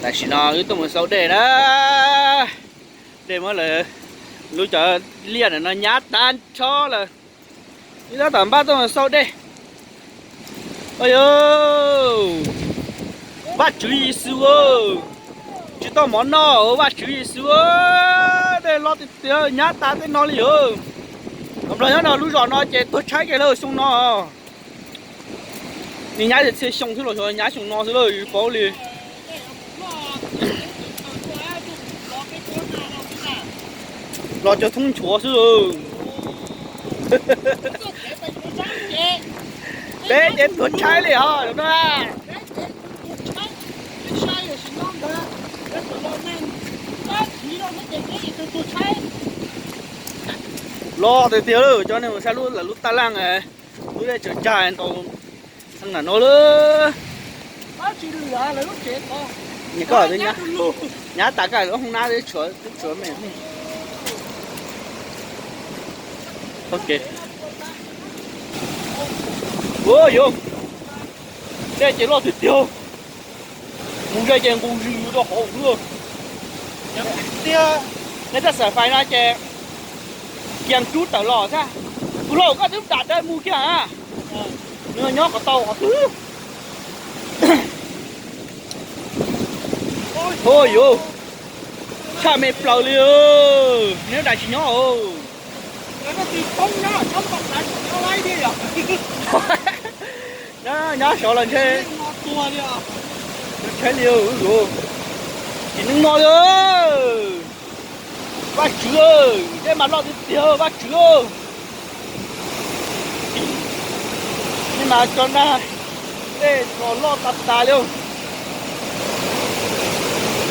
Tam sim no wb tuaj mus xauj dej na. Dej muab lawv lub cov liaj ntawm no nyab tag nrho lawm. Wb tab tom npaj tuaj mus xauj dej. Ua, Vajtswv Yexus, tsis tau mov noj, Vajtswv Yexus, dej loj tiag tiag, nyab tas tej no li os. Kom nplog nyob no lub zos no ces tuag tshaib kiag lawm xyoo no. Nws nyab txhia xyoo xwb los nyab xyoo no xwb lawm paub li. Los cov thoob nchuav xwb. Peb ces tuag tshaib li os no. Los tiag tiag lawm, cov neeg mus saib lub lawv lub taj laj, lub dej tsaws tsag ntau heev na no lawm. Nyab tas koj lub hoob nab twb tshuav me. Ua yuav, dej ces loj tiag tiag. Mus ze ces nqus zws rau hauv xwb. Nej txoj xaim fais no ces kiag rub tawm los xwb. Tus hluas koj twb dam dawb mus kiag a. Nws nyob qhov tau qhov twg. Ua yuav, tshaj me plaws li. Neb dam tsis nyob os. Nyob saud los ntshe tshaib li. Tsis neej no li. Vajtswv, dej mas loj tiag tiag Vajtswv. Nej mas cov nag, dej los loj tas tas li.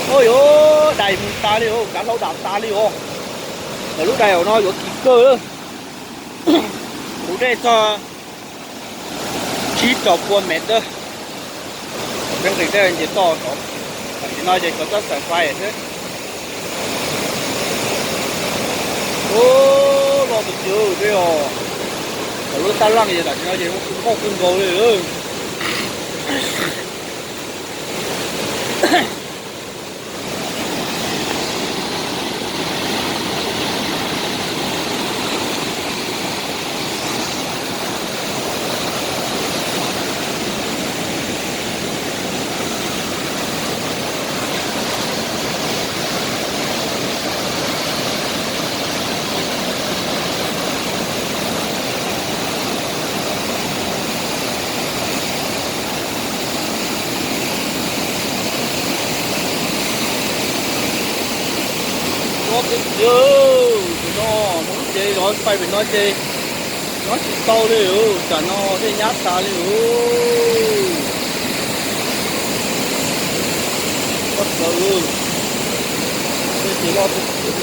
Ua yuav, dais mus tas li os, kav hlau dam tas li os. Lub dais no yuav kim kawg. Tus dej txog tsib rau pua mev dawb. Peb nqis dej nce toj saud. Tam sim no ces cov txoj xaim fais xwb. Ua, loj tiag tiag dej os. Cov lub taj laj ces tam sim no ces nkauj kawg nkaus li. Loj tiag tiag, tus no mus lub tsev zov fais pem no ces nyob tsis tau li os, tam no dej nyab tas li os. Loj tiag tiag, dej ces loj tiag tiag.